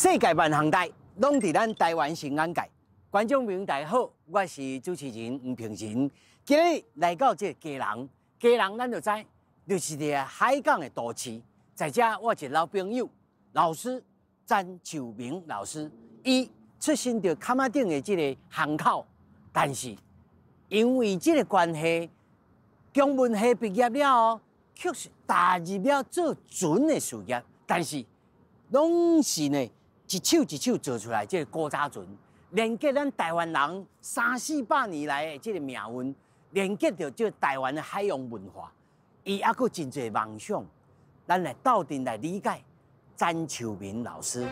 世界万项代，攏佇咱台灣新眼界。觀眾朋友大家好，我是主持人吳平仁。今日來到這個基隆，基隆咱就知，就是佇個海港的都市。在這我一個老朋友，老師詹秋明老師，伊出身佇崁仔頂的這個巷口，但是因為這個關係，中文系畢業了後，卻是踏入了做船的事業，但是攏是呢，一手一手做出來這個古早船，連結咱台灣人三四百年來的這個命運，連結著這台灣的海洋文化，伊猶閣真濟夢想，咱來鬥陣來理解詹秋明老師。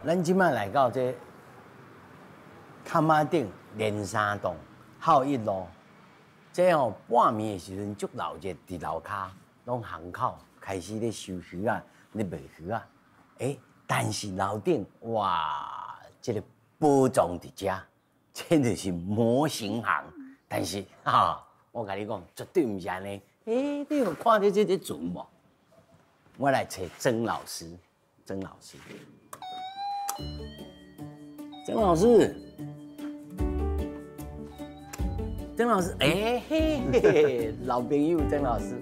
咱這擺來到這崁仔頂連山洞孝一路，這吼半暝的時陣足鬧熱，佇樓跤攏巷口開始咧收魚仔，咧賣魚仔。欸，但是樓頂哇，這個寶藏佇遮，這就是模型行。但是哈，我共你講，絕對毋是按呢。欸，你有看著這個船無？我來揣曾老師，曾老師。曾老師，曾老師，欸嘿嘿，老朋友曾老師。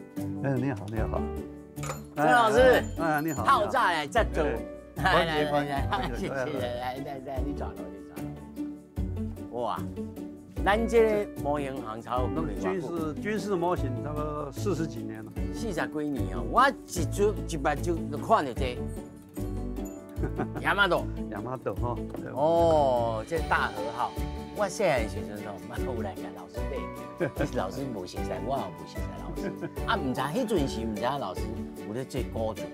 哎，你好，你好。曾老師，哎，你好。透早來這做，來來來，謝謝，來來來，你轉囉，你轉囉。哇，咱這個模型行超軍事模型，差不多四十幾年了。四十幾年哦，我一隻一目睭就看著這個。亞馬多，亞馬多吼。哦，這大和號，我細漢的時陣吼，嘛有來共老師買，老師無熟似，我也無熟似老師。啊，毋知彼陣時，毋知影老師有咧做古船。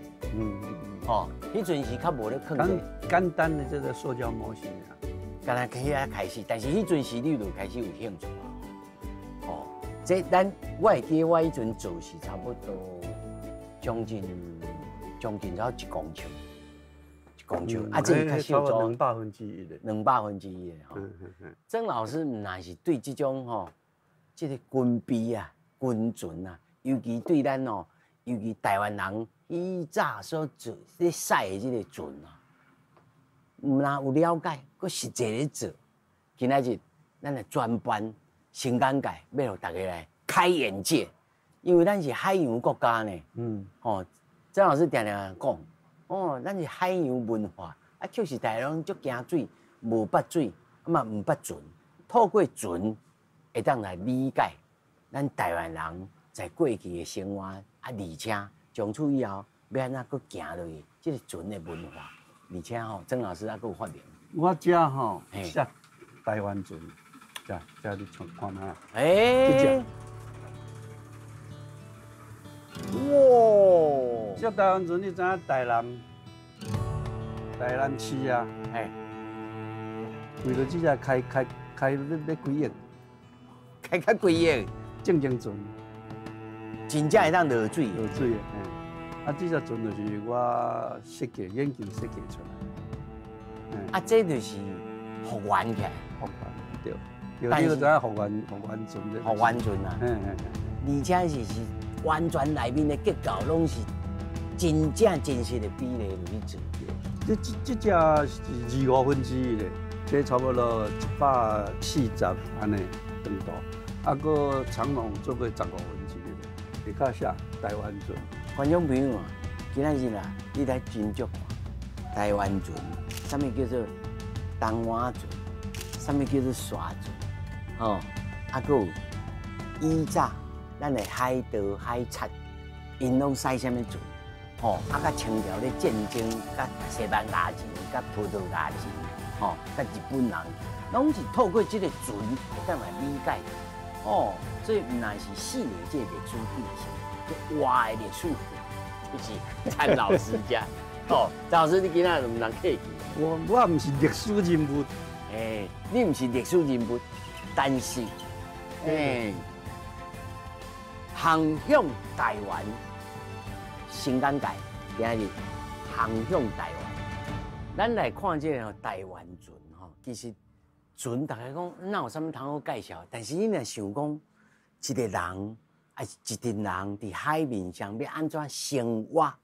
吼，彼陣時較無咧囥這簡單的這個塑膠模型啊。敢若去遐開始，但是彼陣時你就開始有興趣啊。哦，這咱我會記得我彼陣做是差不多將近才一公尺。公尺啊，這較少做兩百分之一的，兩百分之一的吼。曾老師毋但是對這種吼，這個軍備啊、軍船啊，尤其對咱哦，尤其台灣人以早所做咧駛的這個船啊，毋但有了解，閣實際咧做。今仔日咱來專班新眼界，欲予大家來開眼界，因為咱是海洋國家呢。吼，曾老師定定講。哦，咱是海洋文化，啊，確實大家攏足驚水，無捌水，啊嘛毋捌船。透過船，會當來理解咱台灣人在過去的生活，啊，而且從此以後欲按怎閣行落去，這個船的文化，而且吼，曾老師猶閣有發明。我遮吼寫台灣船，遮遮你看看覓？欸，這隻。哇！這台灣船，你知影台南市啊？嘿，為了這隻開開開欲幾億？開較幾億？正經船，真正會當落水。落水的，嘿。啊，這隻船就是我設計、研究設計出來。啊，這就是復原起來。復原，對。對，你就知影復原船。復原船啊。嘿嘿。而且是完全內面的結構攏是真正真實的比例落去做。這隻是二五分之一的，這差不多140按呢長度，啊，閣長龍做過十五分之一的，下跤寫台灣船。觀眾朋友啊，今仔日啊，你來斟酌看台灣船，啥物叫做東灣船，啥物叫做沙船，吼，啊，閣有以早咱的海盜海賊，𪜶攏駛啥物船？吼，啊，佮清朝咧戰爭，佮西班牙人、佮葡萄牙人，吼，佮日本人，攏是透過這個船會當來理解。哦，所以毋但是死的這個歷史記憶，這活的歷史就是詹老師遮。哦，詹老師，你今仔日毋通客氣。我毋是歷史人物。欸，你毋是歷史人物，但是，欸，航向台灣，新眼界，今仔日航向台灣。咱來看這个台灣船吼，其實船大家講哪有啥物通好介紹？但是你若想講一個人，抑是一陣人佇海面上欲按怎生活？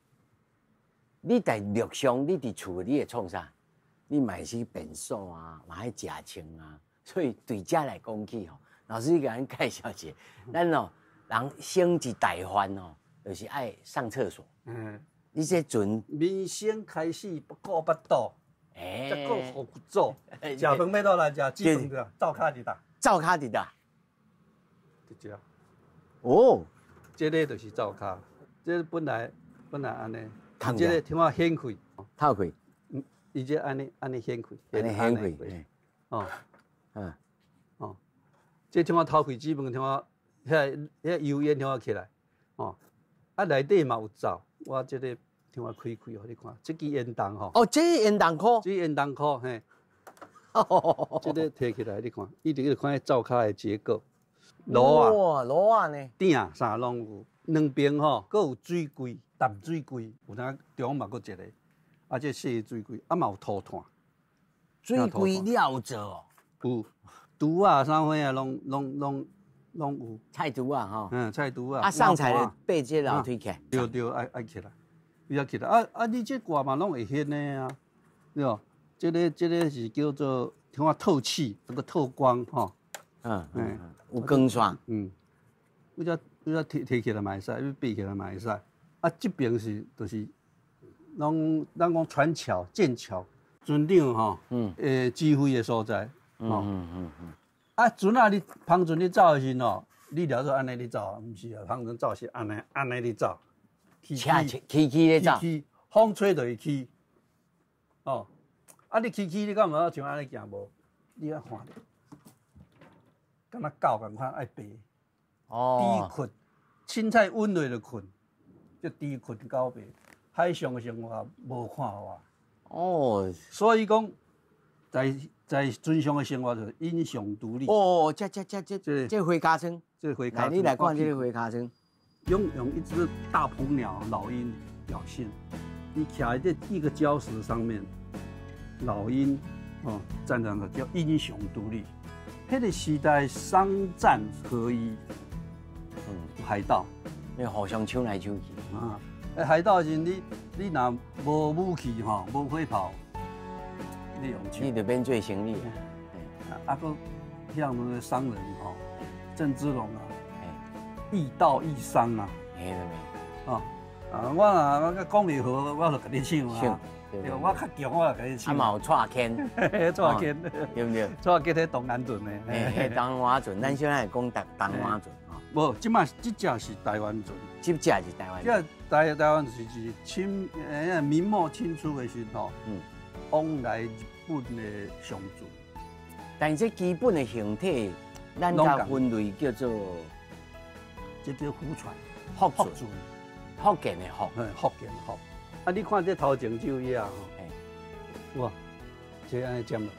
你佇陸上，你佇厝，你會創啥？你嘛會去便所啊，嘛愛食穿啊。所以對這來講起吼，老師你共咱介紹一下，咱哦人生一大患哦，就是愛上廁所。你這船民生開始不顧腹肚，才顧予祖。食飯欲倒來食，煮飯對，灶跤佇佗？灶跤佇佗？佇遮。哦，這个就是灶跤，這本來按呢，這个聽我掀開，透開，伊這按呢按呢掀開，按呢掀開，哦，哦，這聽我透氣，煮飯聽我遐油煙聽我起來，哦，啊內底嘛有灶，我這个聽我開開，予你看，這支煙筒吼，哦，這煙筒箍，這煙筒箍，嘿，這个提起來你看，伊就看彼灶跤的結構。爐啊，哇，爐啊呢？鼎啥攏有，兩邊吼，閣有水櫃、淡水櫃，有當中嘛閣一个，啊，這細水櫃，啊嘛有塗炭。水櫃你也有做哦？有，櫥仔啥貨啊，攏有。菜櫥仔吼。嗯，菜櫥仔。啊，送菜就爬這樓梯起來。對對，愛起來，伊愛起來。啊啊，你這掛嘛攏會掀的啊，對無？這个是叫做聽我透氣，這個透光吼。嗯，有光線。嗯，你只提起來嘛會使，你爬起來嘛會使。啊，這邊是就是，攏咱講船橋、艦橋、船長吼，指揮的所在。啊，船仔你帆船你走的時陣吼，你了做按呢咧走，毋是啊，帆船走是按呢按呢咧走，起起起起咧走，風吹就會起。哦，啊，你起起你敢有像按呢行無？你愛看著。敢若狗仝款愛爬，哦，豬睏，凊彩穩落就睏，叫豬睏狗爬。海上的生活無看法。哦，所以講，在船上的生活就是英雄獨立。哦，這回家村，這回家來，你來看這個回家村，用一隻大鵬鳥老鷹表現，你徛在這一個礁石上面，老鷹哦，站在那叫英雄獨立。彼个時代商戰合一，海盜，你互相搶來搶去啊！海盜時你若無武器吼，無火炮，你用搶，你就免做生意啊！啊，閣像那個商人吼，鄭芝龍啊，亦盜亦商啊，啊啊！我若講袂好，我就共你搶啊！對，我較強，我就共你搶。啊嘛有蔡牽，蔡牽，對毋對？蔡牽彼東安船的，嘿，東灣船，咱小可會講東灣船吼。無，這擺這隻是台灣船，這隻是台灣。這台灣是清明末清初的時候，往來日本的商船。但是這基本的形體，咱共分類叫做，這叫福船，福船，福建的福，福建的福。啊！你看這頭前這葉吼，哇，這按呢占落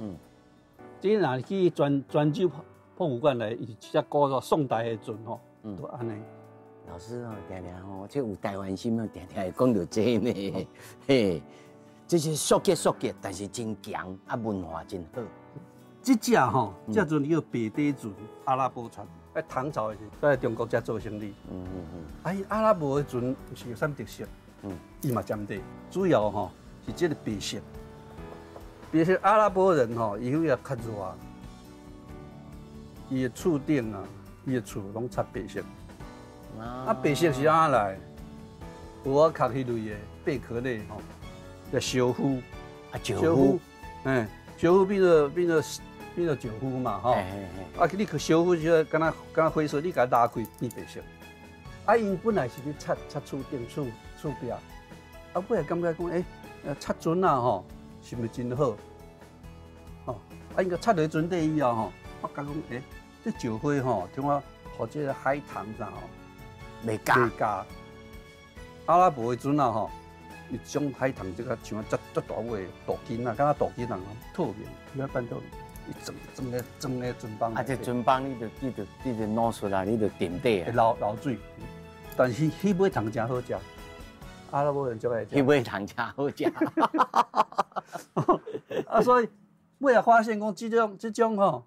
來，這若去泉州博物館來，伊這隻古早宋代的船吼，都按呢。老師哦，定定吼，這有台灣心哦，定定會講著這呢，嘿，這是素潔素潔，但是真強，啊，文化真好。這隻吼，這船叫白底船，阿拉伯船。喺唐朝的時，在中國才做生意。啊，阿拉伯的船是有啥特色？伊嘛占地，主要吼是這個白色。白色阿拉伯人吼，伊遐較熱，伊的厝頂啊，伊的厝攏漆白色。啊，白色是按怎來？蚵仔殼彼類的貝殼類吼，叫燒灰。啊，石灰，燒灰變做石灰嘛，吼。啊，你去燒灰就敢若灰色，你共它拉開變白色。啊，𪜶本來是咧漆漆厝頂厝壁，啊，尾仔感覺講，漆船仔吼，是毋是真好？哦，啊，𪜶共漆落船底以後吼，發覺講，這石灰吼，聽講予這个海棠啥吼，袂焦。袂焦。阿拉伯的船仔吼，伊將海棠這个像遮遮大尾镀金啊，敢若镀金人透明，伊遐半透明，伊裝咧船枋。啊，這船枋你就攞出來，你就墊底啊。會流流水，但是彼尾糖誠好食。阿拉伯人就愛彼尾通食好食。啊，所以尾仔發現講這種吼，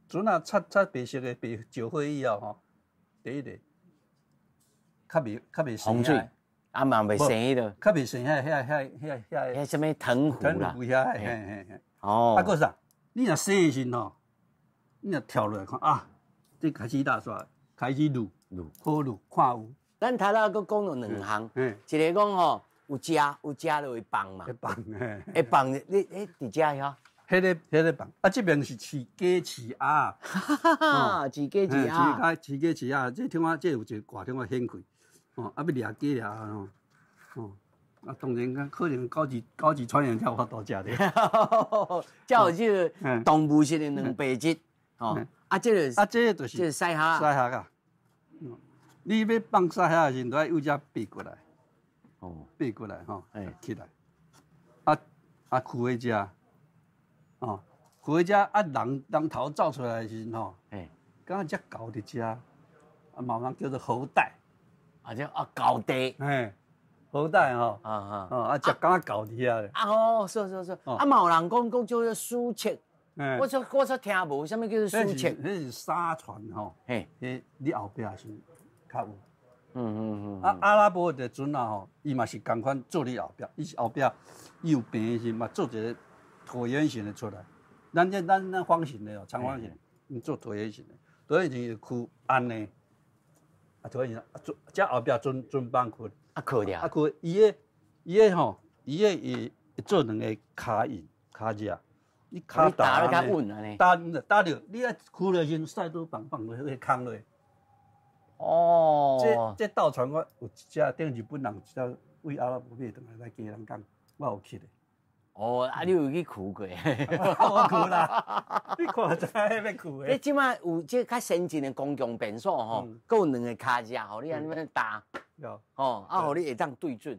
船仔擦擦白色的白石灰以後吼，第一個較袂防水，啊嘛袂生彼落，較袂生遐遐遐遐遐遐啥物藤壺啦，藤壺遐，嘿嘿嘿。哦。啊，閣啥？你若洗的時陣吼，你若跳落來看啊，這開始打煞，開始濾濾好濾看有。咱頭仔閣講了兩項，一個講吼有食有食就會放嘛，會放，會放你欸佇遮遐？彼个放，啊，這邊是飼雞飼鴨，飼雞飼鴨，飼雞飼鴨，這聽我這有一個掛聽我顯開，哦，啊欲掠雞掠鴨吼，哦，啊當然可能高級船員才有法度食的，才有這個動物性的蛋白質，哦，啊這個啊這個就是這個鰓蝦，鰓蝦啊。你欲放鰓蝦的時陣，都愛由遮爬過來，哦，爬過來吼，起來，啊啊，跍佇遮，哦，跍佇遮啊，人人頭走出來的時陣吼，敢若隻猴佇遮，啊，嘛有人叫做猴帶，啊這啊猴地，嘿，猴帶吼，啊啊，哦啊，隻敢若猴佇遐咧，啊哦，是是是，啊嘛有人講講叫做鼠切，我說聽無，啥物叫做鼠切？彼是沙船吼，嘿，你後壁是。較有，啊，阿拉伯的船仔吼，伊嘛是仝款做你後壁，伊是後壁伊有平的時嘛做一個橢圓形的出來。咱這咱咱方形的哦，長方形，𪜶做橢圓形的，橢圓形就箍按呢，啊橢圓形啊做，這後壁船船幫箍，啊箍著，啊箍伊个吼，伊个會做兩個跤印跤跡，你跤打咧較穩按呢，打打著，你啊箍落時駛拄放放落彼個空落。哦，這這斗船我有一隻，頂日本人一隻為阿拉伯買轉來來基隆港，我有去的。哦，啊，你有去跍過？我跍啦，你看知影欲跍的。你這擺有這較先進的公共便所吼，閣有兩個跤跡，予你按呢踏。有。吼，啊，予你會當對準。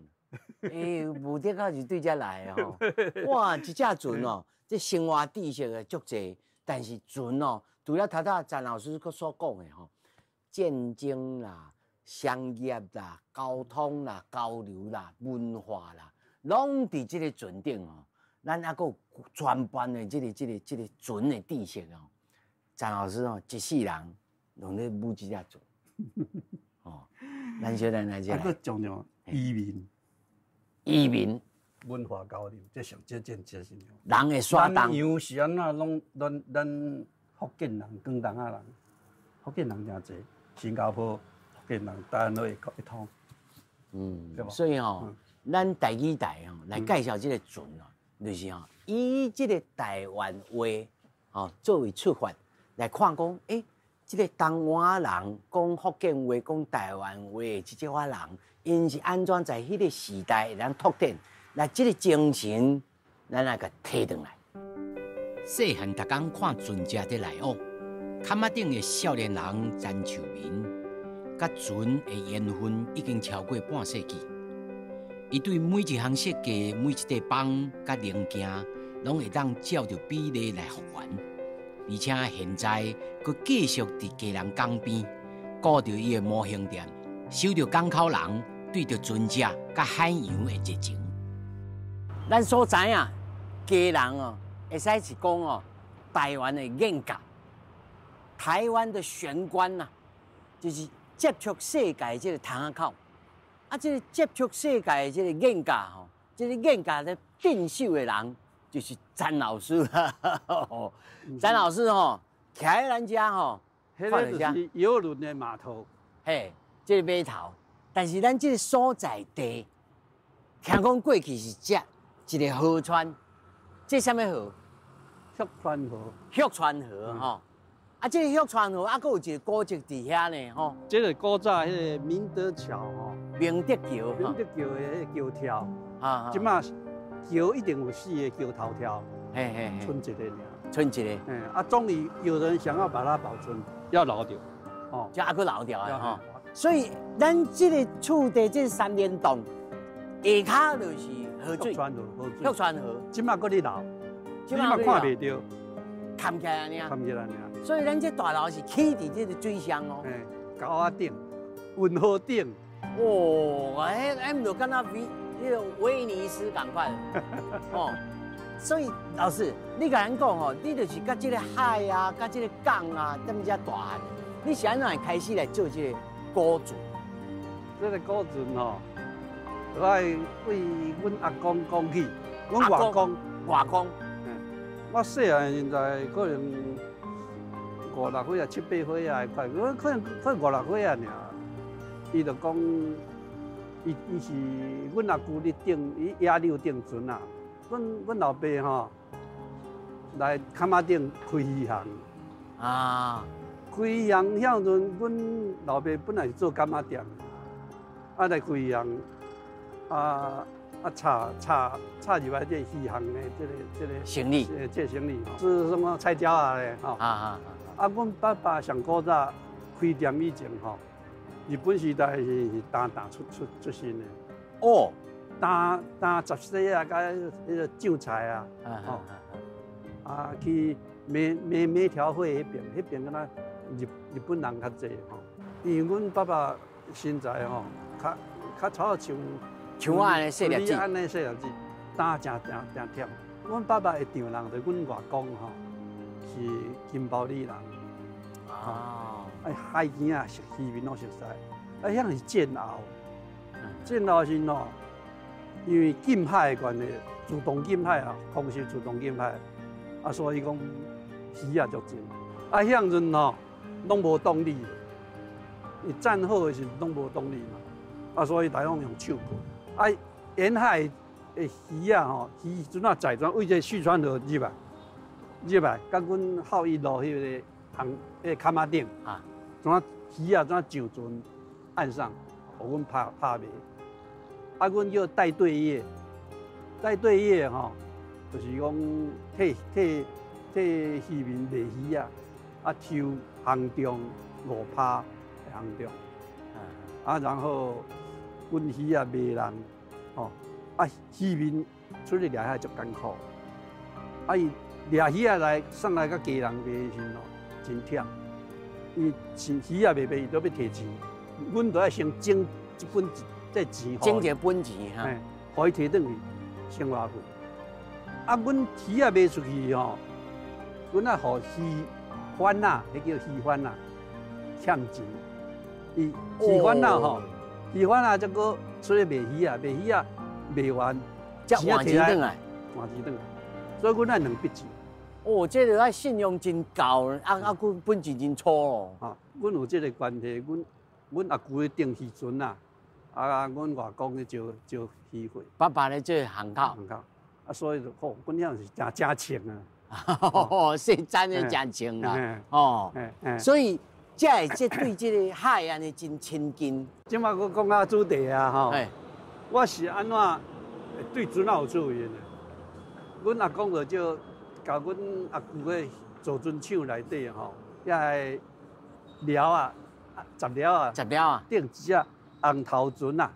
欸，無得到是對遮來的吼。哇，一隻船哦，這生活知識的足濟，但是船哦，除了頭拄詹老師閣所講的吼。戰爭啦、商業啦、交通啦、交流啦、文化啦，攏佇這個船頂哦。咱猶閣有全盤的這個船的知識哦。詹老師哦，一世人攏咧舞這隻船。哦，咱小等來這。啊，閣重要移民，移民文化交流，這上這這這是。人會徙動。南洋是按怎攏咱福建人、廣東仔人，福建人誠濟。新加坡、福建人、台灣都會會通，嗯，所以吼，咱台語台吼來介紹這個船哦，就是吼以這個台灣話吼作為出發來看講，欸，這個東灣人講福建話、講台灣話的這種人，𪜶是按怎在彼個時代會當拓展，來這個精神，咱來共提轉來。細漢逐工看船隻佇來往。崁仔頂的少年人詹樹民，佮船的緣分已經超過半世紀。伊對每一項設計、每一塊枋佮零件，攏會當照著比例來復原。而且現在閣繼續佇基隆港邊，顧著伊的模型店，守著港口人對著船隻佮海洋的熱情。咱所知影，基隆哦，會使是講哦，台灣的眼角。台灣的玄關吶，就是接觸世界這個窗仔口，啊，這個接觸世界的這個眼界吼，這個眼界咧鎮守的人就是詹老師。詹老師吼，徛佇咱遮吼，彼個就是郵輪的碼頭，嘿，這個碼頭，但是咱這個所在地，聽講過去是這一個河川，這啥物河？旭川河。旭川河吼。啊，這個旭川河啊，閣有一個古蹟佇遐呢，吼。這個古早彼個明德橋吼，明德橋，明德橋的彼個橋跳，啊，這擺橋一定有四個橋頭跳，嘿嘿，賰一个爾。賰一個。嗯，啊，終於有人想要把它保存，要留著，哦，這猶閣留著的吼。所以咱這個厝地這三連棟下跤就是河水，旭川河，旭川河，這擺閣咧流，這擺看袂著。崁起來爾，崁起來爾。所以咱這大樓是起佇這個水上哦。嘿，溝仔頂，運河頂，哦，哎哎，毋就敢若比彼个威尼斯仝款，哦。所以老師，你共咱講吼，你就是佮這个海啊，佮這个港啊，踮遮大漢。你是按怎會開始來做這个古船？這个古船吼，我會對阮阿公講起，阮外公，外公。我細漢時陣可能五六歲啊，七八歲啊，快，我可能五六歲啊爾。伊就講，伊是阮阿舅咧頂，伊野柳頂船啊。阮老爸吼來崁仔頂開魚行。啊，開魚行遐陣，阮老爸本來是做柑仔店，啊來開魚行，啊插入來這魚行的這個生意，這個生意是什麼菜鳥仔咧吼。啊，阮爸爸上古早開店以前吼，日本時代是擔擔出身的。哦。擔雜洗啊，佮彼个醬菜啊，吼，啊去苗條會彼邊，彼邊敢若日本人較濟吼。因為阮爸爸身材吼，較草像像我按呢細粒子，按呢細粒子，擔誠誠誠忝。阮爸爸的丈人就阮外公吼，是金包里人。啊，哎，海邊啊，漁民攏熟似，啊，遐是戰後，戰後時吼。因為禁海的關係，自動禁海啊，空襲自動禁海，啊，所以講魚也足濟。啊，遐陣吼攏無動力，伊戰後的時陣攏無動力嘛，啊，所以大家攏用手過。啊，沿海的魚仔吼，魚船仔載船，為這旭川河入來，入來，佮阮孝義路彼个航，彼个崁仔頂，啊，怎魚仔怎上船岸上，予阮拍拍賣。啊，阮叫帶隊業，帶隊業吼，就是講替漁民賣魚仔，啊抽航重5%的航重，啊，然後阮魚仔賣人，吼，啊漁民出去掠魚足艱苦，啊伊掠魚仔來送來佮家人賣的時陣吼，真忝，伊是魚仔賣賣，伊都欲提錢，阮都愛先整一本。這錢，整一個本錢哈，予伊提轉去生活費。啊，阮魚仔賣出去吼，阮愛予魚販仔，彼叫魚販仔欠錢。伊魚販仔吼，魚販仔才閣出去賣魚仔，賣魚仔賣完，才還錢轉來，還錢轉來。所以阮愛兩筆錢。哦，這個愛信用真厚，啊，閣本錢真粗哦。啊，阮有這个關係，阮阿舅咧訂漁船啊。啊！阮外公咧招招漁會，爸爸咧做行頭，行頭啊，所以就吼，阮遐是誠誠穿啊，是真的誠穿啊，哦，所以才會這對這个海按呢真親近。這馬閣講到主題啊，吼，我是按怎對船仔有趣味呢？阮阿公就叫共阮阿舅的造船廠內底吼，遐个寮仔，雜寮仔，雜寮仔，頂一隻紅頭船啊，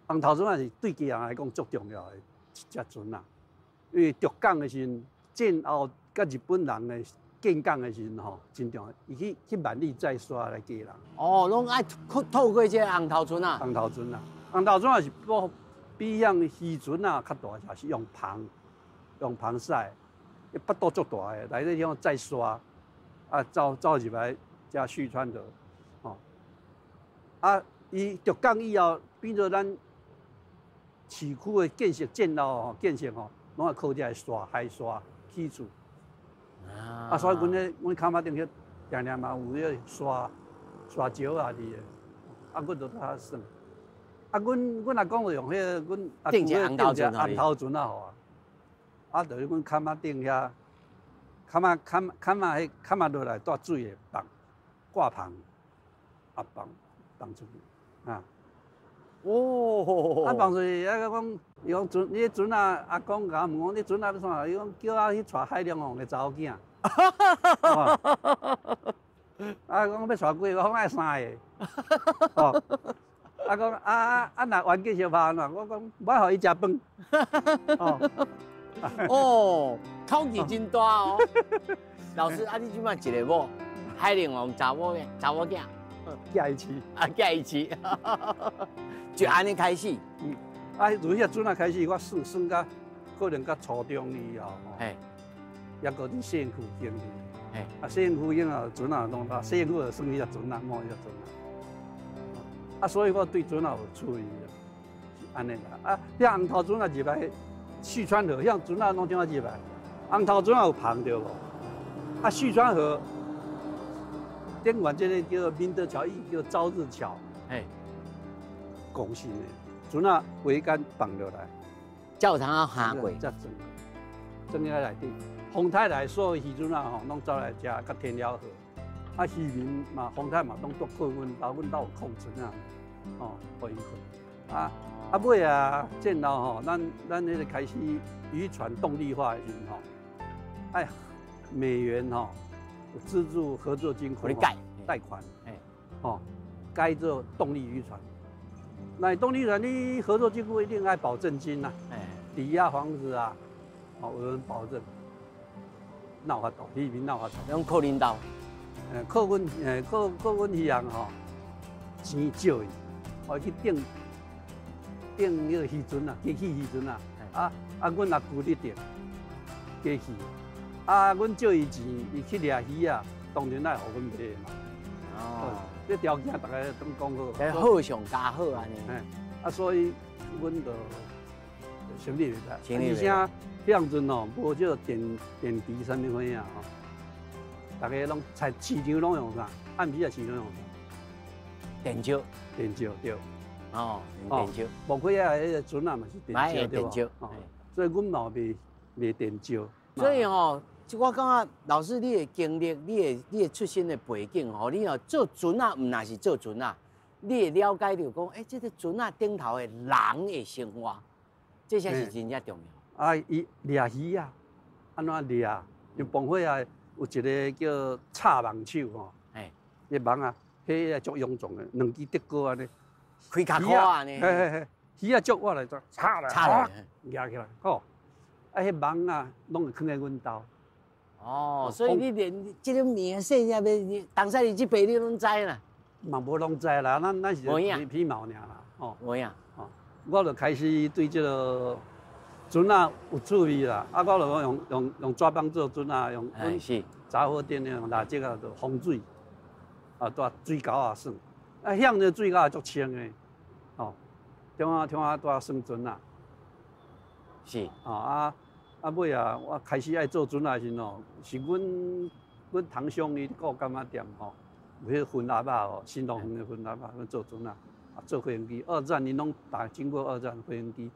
紅頭船仔是對基隆來講足重要的一隻船啊，因為築港的時陣，戰後佮日本人的建港的時陣吼，真重要。伊去萬里載沙來基隆。哦，攏愛透過這个紅頭船啊。紅頭船啊，紅頭船仔是比遐漁船仔較大隻，是用帆，用帆駛，伊腹肚足大的，內底遐載沙，啊，走入來遮旭川河，吼，啊。伊築港以後，變做咱市區的建設戰後吼，建設吼，攏愛靠這个沙海沙起厝。啊，所以阮咧，阮崁仔頂遐定定嘛有彼个沙石仔佇个，啊，阮就拄仔耍。啊，阮阿公就用彼个阮阿舅咧頂一个紅頭船仔予我，啊，就是阮崁仔頂遐，崁仔崁崁仔彼崁仔落來蹛水的放掛帆，啊放放出去。啊！哦，啊放出去，啊講，伊講船，你船仔阿公共我問講，你船仔欲創啥？伊講叫我去娶海龍王的查某囝。啊，講欲娶幾个？我講愛三个。哦，啊講啊啊啊，若冤家相拍按怎？我講我予伊食飯。哦，哦，口氣真大哦。老師，啊你這擺一个某，海龍王查某囝，查某囝。寄伊飼。啊，寄伊飼，就按呢開始。嗯，啊，從遐船仔開始，我算算甲可能甲初中以後吼，抑閣佇縣府經歷。啊，縣府經啊，船仔攏啊，縣府就算彼隻船仔，摸彼隻船仔。啊，所以我對船仔有趣味啊，是按呢啦。啊，遐紅頭船仔入來，旭川河，遐船仔攏怎啊入來？紅頭船仔有帆對無？啊，旭川河頂懸這个叫明德橋，伊叫朝日橋。共性的船仔桅杆放落來，才有通啊行過，才轉，轉遐內底。風台來，所有漁船仔吼，攏走來遮，佮天了河。啊，漁民嘛，風台嘛，攏拄靠阮兜，阮兜有空船仔，吼，予𪜶困。啊啊，尾啊，戰後吼，咱彼个開始漁船動力化的時陣吼，愛美元吼，有資助合作金庫貸款，吼，改做動力漁船。那動力船，你合作金庫一定愛保證金呐，抵押房子啊，哦，有人保證。哪有法度？漁民哪有法度？攏靠恁兜。靠阮，靠阮漁人吼，錢借伊，我去訂訂彼个漁船啊，機器漁船啊，啊啊，阮也舊咧訂機器，啊，阮借伊錢，伊去掠魚啊，當然愛予阮買嘛。哦，這條件大家攏講好。好上加好按呢。啊，所以阮就成立袂歹，而且彼陣吼無這個電池啥物款啊吼，大家攏菜市場攏用啥？暗時啊市場用啥？電石。電石對。哦，用電石。無虧啊，彼个船仔嘛是電石對無？哦，所以阮嘛賣電石。所以吼，我感覺老師你的經歷，你的出身的背景吼，你若做船仔，毋但是做船仔，你會了解著講，欸，這个船仔頂頭的人的生活，這才是真正重要。啊，伊掠魚啊，按怎掠？因為磅火啊，有一个叫插網手吼，彼網啊，彼个足臃腫的，兩支竹篙按呢，開跤箍按呢，嘿嘿嘿，魚仔捉我來就插來，插來，掠起來，吼，啊，彼網啊，攏會囥佇阮兜。哦，所以你連這个名姓也袂，東西你這輩你攏知啦。嘛無攏知啦，咱是皮皮毛爾啦，吼。無影。吼，我就開始對這个船仔有趣味啦，啊，我就用紙板做船仔，用阮雜貨店的用蠟燭啊，就風水，啊，蹛水溝仔耍，啊，向這水溝也足清的，吼，中啊中啊蹛耍船仔。啊啊啊！尾啊，我開始愛做船仔的時陣吼，是阮堂兄伊顧柑仔店吼，有彼个分鴨仔吼，新樂園的分鴨仔，阮做船仔，啊，做飛行機。二戰𪜶攏打經過二戰飛行機，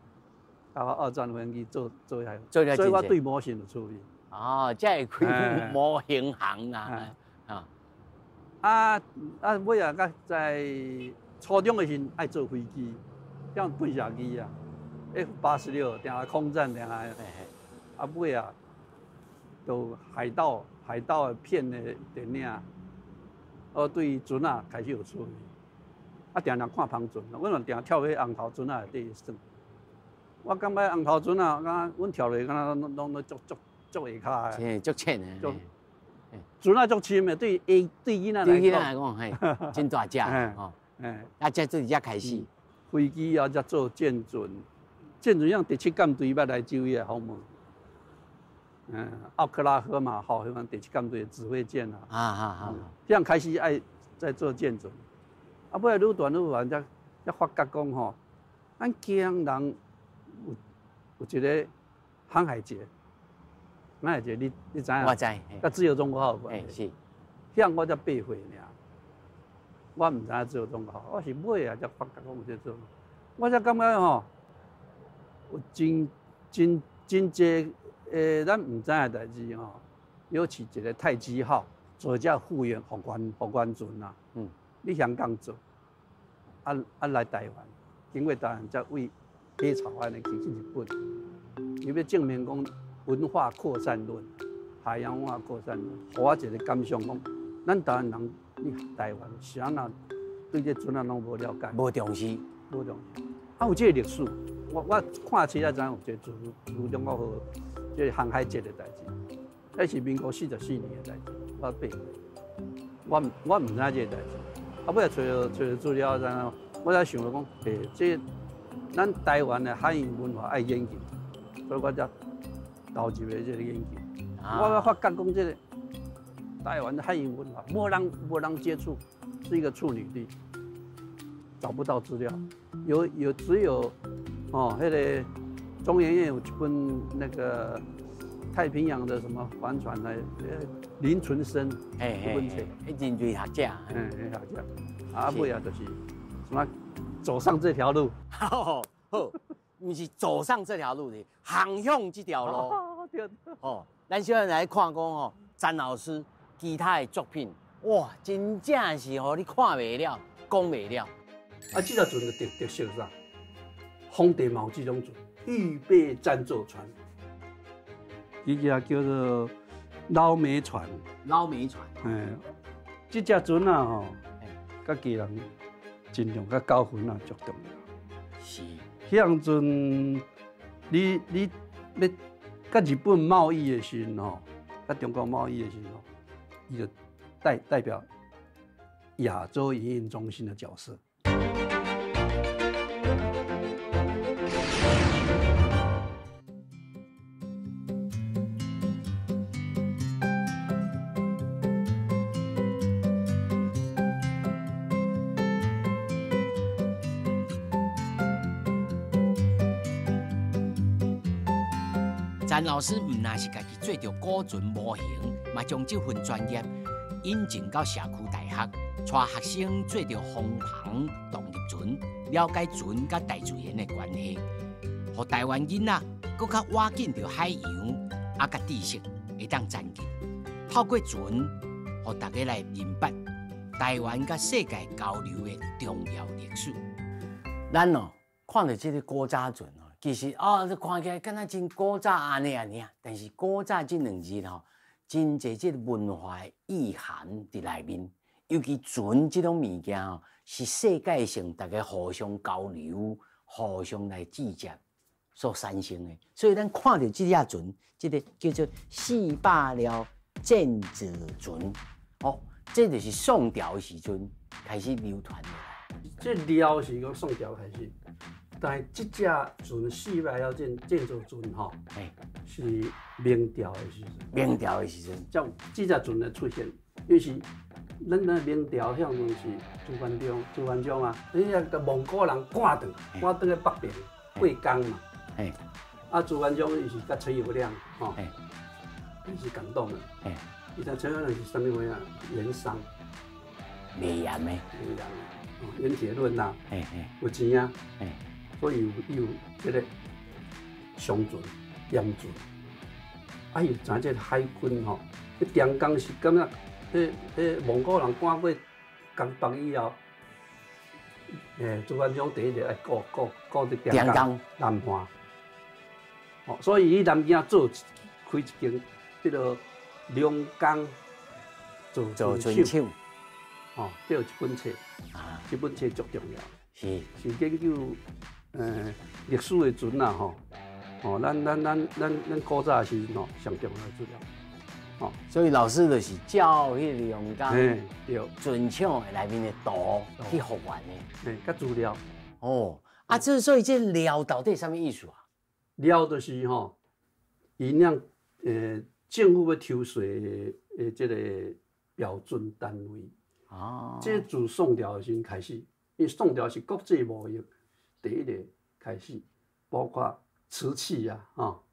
啊，二戰飛行機做做遐，所以我對模型有趣味。哦，這會開模型行啊，啊啊啊！尾啊，佮在初中的時陣愛做飛機，像噴射機啊，F-86，定來空戰，定來。啊尾啊，就海盜的片的電影，我對船仔開始有趣味。啊，定定看帆船，阮嘛定跳彼紅頭船仔內底耍。我感覺紅頭船仔，敢若阮跳落去，敢若攏攏足足足下跤的。嘿，足淺的。足船仔足深的，對對囡仔來講。對囡仔來講，嘿，真大隻。哦。啊，這做遮開始。飛機啊，才做艦船，艦船像第七艦隊捌來指揮來訪問。嗯，奧克拉荷馬號，彼款第七艦隊的指揮艦啊。這樣開始愛在做艦船，啊，尾愈大愈大，才發覺講吼，咱基隆人有一個航海節，航海節你知影？我知。佮自由中國號有關係。是。遐我才8歲爾，我毋知影自由中國號，我是尾啊才發覺講有這做，我才感覺吼，有真真真濟。咱毋知影的代誌吼，尤其一个太極號做這復原船啊。你香港做，啊啊來台灣，經過台灣才為黑潮按呢去去日本，伊欲證明講文化擴散論，海洋文化擴散論，予我一个感想講，咱台灣人，你台灣是按怎對這船仔攏無了解，無重視，無重視。啊，有這个歷史，我看冊才知影有這個自由中國號。這個航海節的代誌，彼是民國44年的代誌，我8歲，我毋知這个代誌。啊，尾仔揣著資料，然後我才想著講，這咱台灣的海洋文化愛研究，所以我才投入來這個研究。我發覺講這個台灣的海洋文化，無人接觸，是一個處女地，找不到資料，有只有哦，彼個中研院有一本那個太平洋的什麼帆船來，林存生，這本冊，人類學者，學者，啊，尾仔就是什麼走上這條路，好，好，毋是走上這條路的，航向這條路，對，哦，咱小陣來看講吼，詹老師其他的作品，哇，真正是予你看袂了，講袂了。啊，這條船的特色是啥？皇帝嘛有這種船，預備戰造船，這隻叫做老梅船。老梅船。這隻船啊吼，佮基隆真重，佮九份啊足重要。是。彼阵你要佮日本貿易的時陣吼，佮中國貿易的時陣吼，伊就代表亞洲營運中心的角色。詹老師毋但是家己做著古船模型，嘛將這份專業引進到社區大學，帶學生做著風帆動力船，了解船佮大自然的關係，予台灣囡仔閣較倚近著海洋，啊，佮知識會當前進。透過船，予大家來明白台灣佮世界交流的重要歷史。咱哦看著這個古早船。其實哦，這看起來敢若真古早按呢按呢，但是古早這兩字吼，真濟這個文化的意涵佇內面。尤其船這種物件吼，是世界性大家互相交流、互相來接觸所產生的。所以咱看著這隻船，這個叫做四百寮戰造船，哦，這就是宋朝的時陣開始流傳的。這寮是講宋朝開始。但是這隻船四百寮戰造船吼，是明朝的時陣。明朝的時陣，才有這隻船的出現，因為是咱那明朝向陣是朱元璋，朱元璋啊，你遐個蒙古人趕轉，趕轉去北邊過江嘛。啊，朱元璋伊是佮陳友諒吼，伊是共黨的。伊知陳友諒是啥物貨啊？鹽商。賣鹽的。賣鹽的，鹽鐵論啦。有錢啊。所以伊有這個商船、鹽船，啊，伊知影這個海軍吼，彼長江是感覺，彼蒙古人趕過江北以後，朱元璋第一個愛顧佇長江南岸，哦，所以伊南京做開一間這個龍江造船廠，哦，這有一本冊，這本冊足重要，是研究。歷史的船啊，吼，哦，咱古早的時陣吼，上重要的資料，哦，所以老師就是照彼個龍江船廠的內面的圖去復原的，佮資料。哦，啊，這所以這料到底是啥物意思啊？料就是吼，伊那政府欲抽稅的這個標準單位。哦。這自宋朝的時陣開始，因為宋朝是國際貿易第一個開始，包括瓷器啊，吼，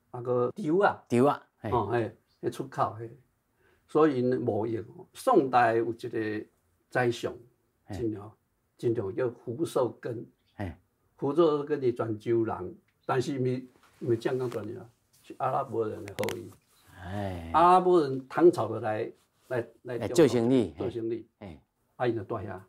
啊個稻啊，稻啊，哦嘿，彼出口彼，所以𪜶貿易，宋代有一個宰相，真重要叫福壽根，福壽根是泉州人，但是毋是浙江泉州人，是阿拉伯人的後裔。阿拉伯人唐朝就來做生意，做生意，啊，𪜶就蹛遐，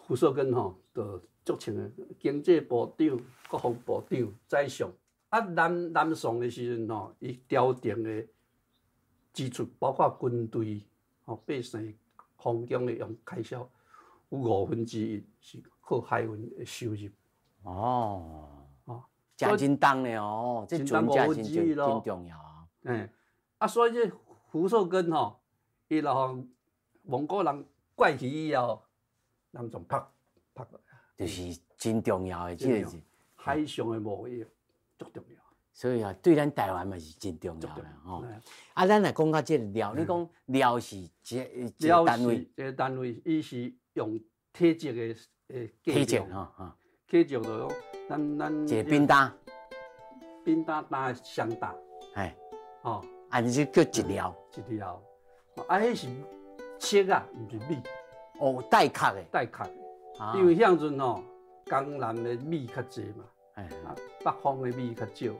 福壽根吼，就足穿的經濟部長、國防部長、宰相。啊，南宋的時陣吼，伊朝廷的支出包括軍隊、吼百姓、皇宮的用開銷，有1/5是靠海運的收入。哦，哦，真真重的哦，這船真真重要啊。啊，所以這福壽根吼，伊若予蒙古人怪去以後，南船拍拍落來，就是真重要的，這個是海上的貿易足重要。所以啊，對咱台灣嘛是真重要的吼。啊，咱來講到這個料，你講料是一個單位，一個單位，伊是用體積的體積吼吼，體積就講咱一個扁擔，扁擔擔上大，嘿，哦，按呢叫一料，一料，啊，彼是尺啊，毋是米，哦，帶殼的，帶殼的，因為彼陣吼，江南的米較濟嘛，啊，北方的米較少。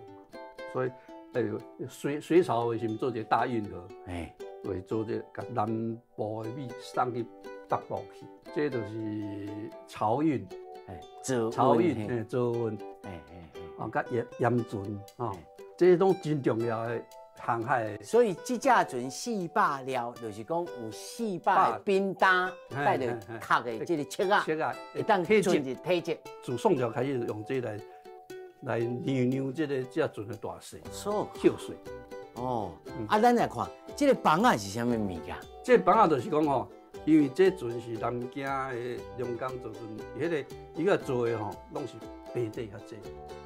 所以，隋朝的時陣做一個大運河，會做這個，共南部的米送去北部去，這就是漕運，漕運，鑿運，啊，佮鹽鹽船，哦，這攏真重要的航海。所以這隻船400料，就是講有400扁擔帶著殼的這個尺仔，尺仔會當進入體積。自宋朝開始用這來量量這隻船的大細，扣稅。哦，啊，咱來看這個枋仔是啥物物件？這個枋仔就是講吼，因為這船是南京的龍江造船，彼個伊個做的吼，攏是平底較濟。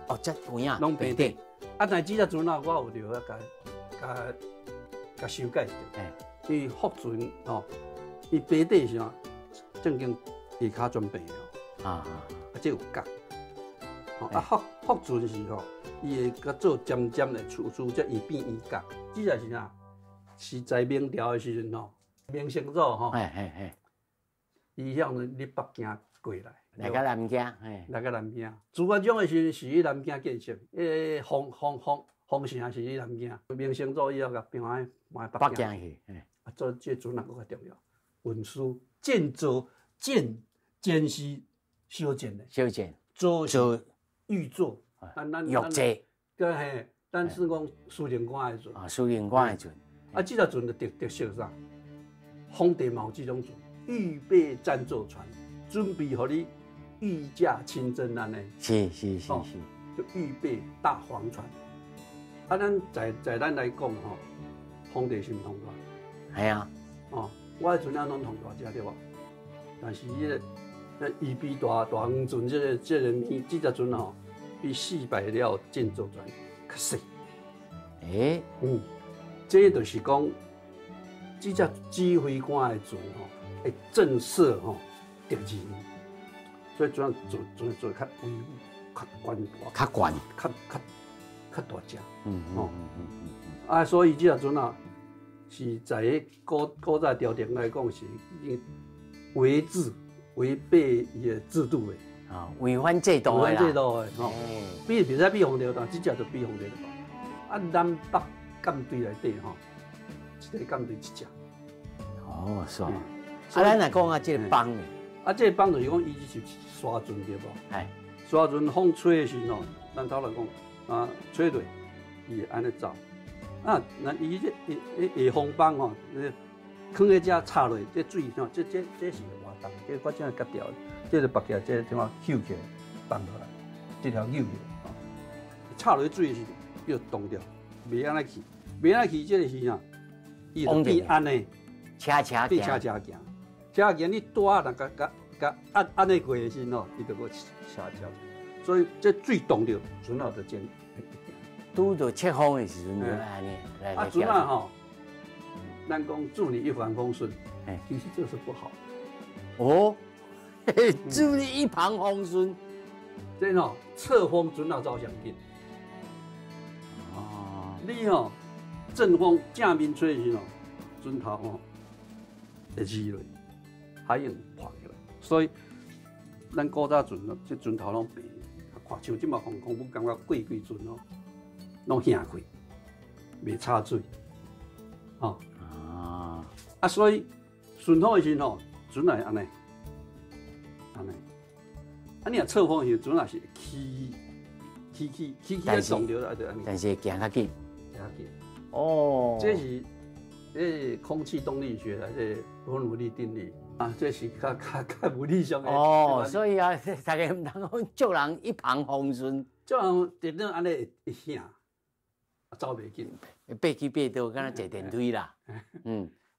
哦，這有影，攏平底。啊，但是這隻船啊，我有著愛共共修改一下。因為福船吼，伊平底是啥？正經下跤全平的哦。啊，這有角。啊，福船是吼，伊會共做尖尖的，厝厝才伊變圓角。這個是啥？是在明朝的時陣吼，明成祖吼，伊向佇北京過來，來到南京，嘿，來到南京。朱元璋的時陣是佇南京建設，彼個封城是佇南京。明成祖以後共搬去北京去，啊，做這個船也閣較重要，運輸建造建建是修建的，修建造是御造，玉制，對嘿，咱是講司令官的船。啊，司令官的船。啊，這隻船的特色啥？皇帝嘛有這種船，預備戰造船，準備予你御駕親征按呢。就預備大黃船。啊，咱在咱來講吼，皇帝是毋通大。係啊。哦，我的船仔攏通大隻對無？但是彼個預備大黃船，這個物，這隻船吼，比400料建造船較細。這就是講，這隻指揮官的船吼，會震懾吼敵人，所以船做較威武、較懸大、較懸、較大隻。啊，所以這隻船啊，是在彼古早朝廷來講是已經違制、違背伊的制度的。啊，違反制度的啦。違反制度的吼，比袂使比皇帝，但這隻就比皇帝大。啊，南北艦隊內底吼，一個艦隊一隻。哦，是啊。啊，咱來講啊，這個枋呢？啊，這個枋就是講，伊是沙船對無？係。沙船風吹的時陣吼，咱頭來講啊，吹落，伊會按呢走。啊，那伊這下風枋吼，囥佇遮插落，這水吼，這是活動，這我這割掉，這個拔起來，這怎啊扭起來，放落來，這條扭起來，插落水的時陣，叫凍掉，袂按呢去，袂按呢去，這個是啥？伊就變按呢，斜斜變斜斜行，斜行你拄仔若共共共按按呢過的時陣吼，伊就閣斜斜，所以這水凍著，船仔就前。拄著切風的時陣就按呢來。啊，船仔吼，咱講祝你一帆風順，其實這是不好。哦，祝你一帆風順，這吼側風船仔走上緊。哦，你吼正風正面吹的時吼，船頭吼會離落，海湧破起來。所以咱古早船，這船頭攏平，看像這馬航空母感覺過規船哦，攏掀開，袂插水。哦，啊，所以順風的時陣吼，船會按呢，按呢。啊，你若側風的時陣，船也是起起起起起來動著啊，就按呢。但是會行較緊，行較緊。哦，這是這空氣動力學的這伯努利定律啊，這是較物理上的。哦，所以啊，大家毋通講祝人一帆風順，祝人電腦按呢會響，走袂緊，爬起爬倒，敢若坐電梯啦。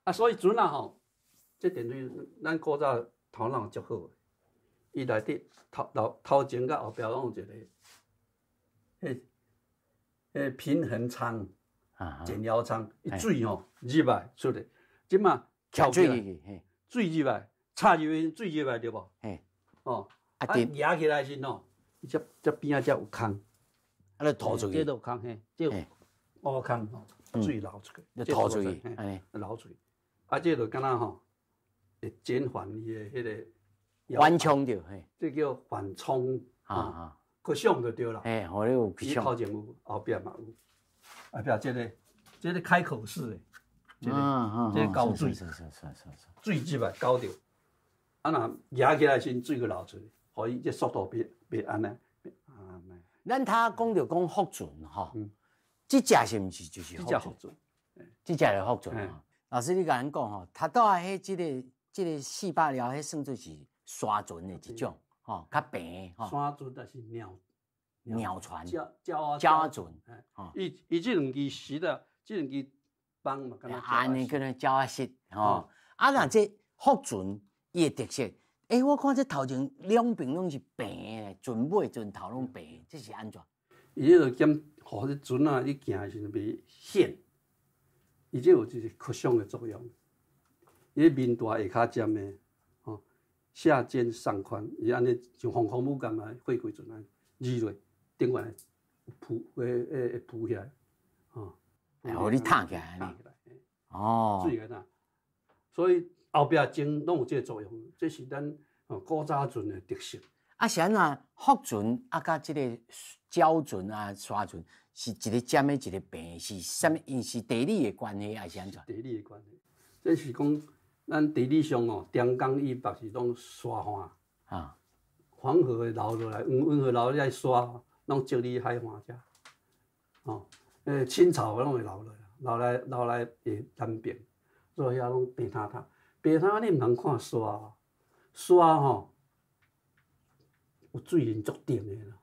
啊，所以船仔吼，這電梯咱古早頭腦足好的。伊內底頭頭頭前佮後壁攏有一個，彼彼平衡艙、減壓艙，伊水吼入來出來，這馬翹起來，水入來，插入去水入來對無？哦，啊，舉起來時吼，伊這這邊仔這有空，啊，就吐出去，這都有空嘿，這有烏空吼，水流出去，就吐出去，流出去，啊，這就敢若吼，會減緩伊的彼個。緩衝著，嘿，這叫緩衝，啊，閣上就對啦。嘿，予你有伊頭前有，後壁嘛有，後壁這個，這個開口式的，這個，這個溝水，水入來溝著，啊若舉起來時，水閣流出來，予伊這速度袂袂按呢，按呢。咱頭講著講福船吼，這隻是毋是就是這隻福船？這隻是福船。老師，你共咱講吼，頭拄仔彼這個這個四百寮，彼算做是沙船的一種，吼，較平吼。沙船就是鳥鳥船，鳥鳥船。伊伊這兩支蒔仔，這兩支枋嘛，敢若按呢叫做鳥仔蒔，吼。啊，若這福船伊的特色，欸，我看這頭前兩邊攏是平的，船尾船頭攏平，這是按怎？伊彼個減，予這船仔你行的時陣袂陷，伊這有一個擴張的作用。伊面大下跤尖的。下尖上寬，伊按呢像航空母艦啊，貨櫃船按呢入落，頂懸浮會會會浮起來，吼，予你撐起來，撐起來，哦，水個吶，所以後壁前攏有這個作用，這是咱古早船的特色。啊，是按怎福船啊，佮這個鳥船啊、沙船是一個尖的，一個平，是啥物？𪜶是地理的關係，還是按怎？地理的關係，這是講。咱地理上哦，長江以北是攏沙岸，啊，黃河會流落來，黃黃河流落來沙，攏積佇海岸遮，哦，青草攏會流落來，流來流來會南邊，所以遐攏平坦坦，平坦你毋通看沙，沙吼有水分足重的啦，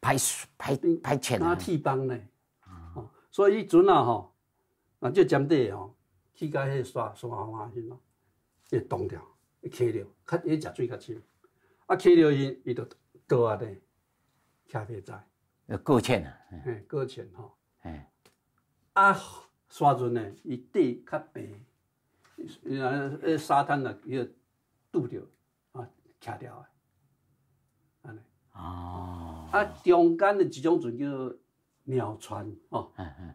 歹歹歹淺啊，鐵枋呢，哦，所以彼陣啊吼，啊這尖底吼。去到彼個沙沙岸時咯，會凍掉，會卡著，較伊食水較深，啊卡著伊，伊就倒按呢，徛袂在。閣淺啊！嘿，閣淺吼。嘿。啊，沙船呢，伊底較平，伊若沙灘若伊就拄著，啊，徛掉的，按呢。哦。啊，中間的一種船叫做鳥船，吼。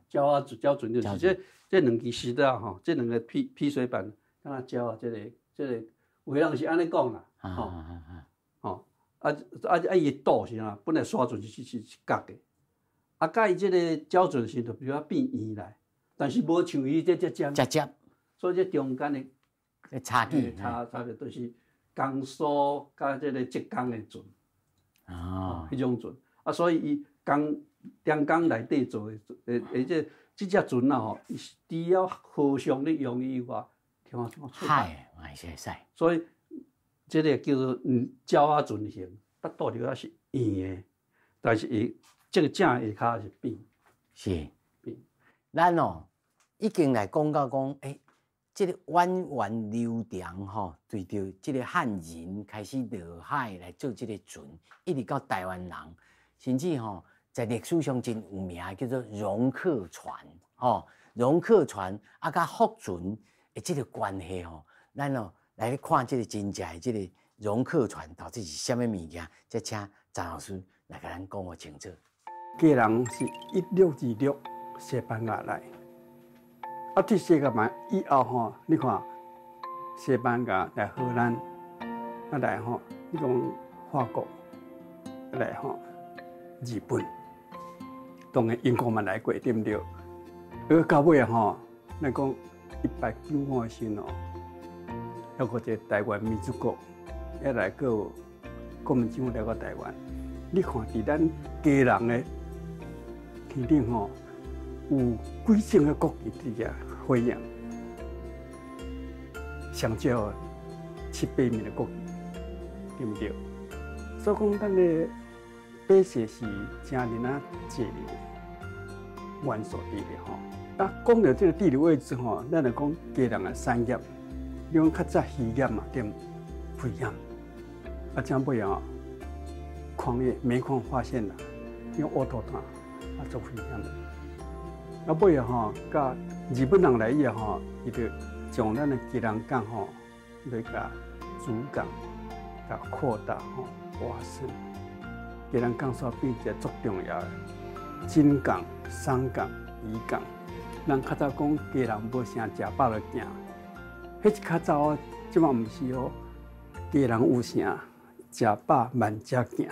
鳥仔鳥船就是這。這兩支蒔仔吼，這兩個避水板，敢若鳥仔，這個這個，有的人是按呢講啦，吼，吼，啊啊啊！伊的肚是啥？本來沙船是是是角的，啊，佮伊這個鳥船時就比較變圓來，但是無像伊這遮尖，遮尖，所以這中間的差距，差差別就是江蘇佮這個浙江的船，哦，彼種船，啊，所以伊江長江內底做的，會這。這隻船啊吼，伊是除了河上咧用以外，聽講海嘛是會使。所以這個叫做鳥仔船型，腹肚裡仔是圓的，但是伊這個正下跤是扁。是扁。咱哦已經來講到講，欸，這個源遠流長吼，對著這個漢人開始落海來做這個船，一直到台灣人，甚至吼。在歷史上真有名，叫做戎克船，吼，戎克船啊，佮福船的這個關係吼，咱哦來看這個真正的這個戎克船到底是啥物物件？再請張老師來共咱講予清楚。基隆是1626西班牙來，啊，佇西班牙以後吼，你看西班牙來荷蘭，啊來吼，你講法國，來吼日本。當然英國嘛來過，對毋對？而到尾吼，咱講1895的時哦，猶閣一個台灣民主國，猶來閣有國民政府來到台灣。你看佇咱基隆的天頂吼，有幾種的國旗佇遐飛揚，上少七八面的國旗，對毋對？所以講，咱的百姓是誠爾仔濟元素佇咧吼。啊，講著這個地理位置吼，咱來講基隆的產業，你講較早漁業嘛，對毋？漁業，啊，這尾啊，礦業煤礦發現啦，用挖土炭啊，足危險的。啊，尾啊吼，佮日本人來以後吼，伊就將咱的基隆港吼，來共主港，共擴大吼，挖深。基隆港煞變一個足重要的軍港、商港、漁港。人較早講基隆無城，食飽就行，彼是較早，這馬毋是哦。基隆有城，食飽慢才行，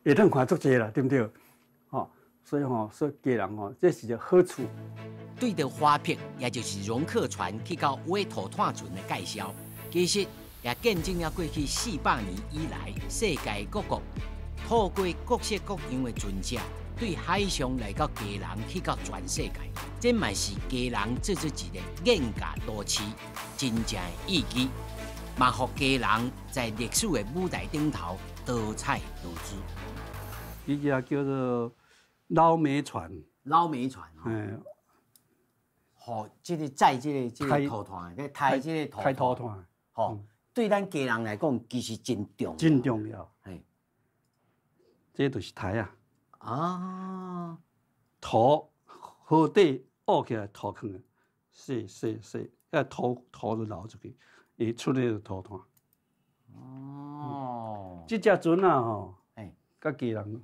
會當看足濟啦，對毋對？吼，所以吼，說基隆吼，這是一個好處。對著划轚，也就是戎克船去到挖土炭船的介紹，其實也見證了過去400年以來，世界各國透過各式各樣的船隻，對海上來到基隆，去到全世界，這嘛是基隆做做一個癮駕都市真正的意義，嘛予基隆在歷史的舞台頂頭多彩多姿。伊只叫做撈煤船。撈煤船。嗯。予這个載這个土炭，咧抬這个抬土炭。吼，對咱基隆來講，其實真重要。真重要。嘿，這就是抬啊。啊。土河底挖起來土坑，洗洗洗，遐土土就流出去，會出咧土炭。哦。這隻船啊吼，佮基隆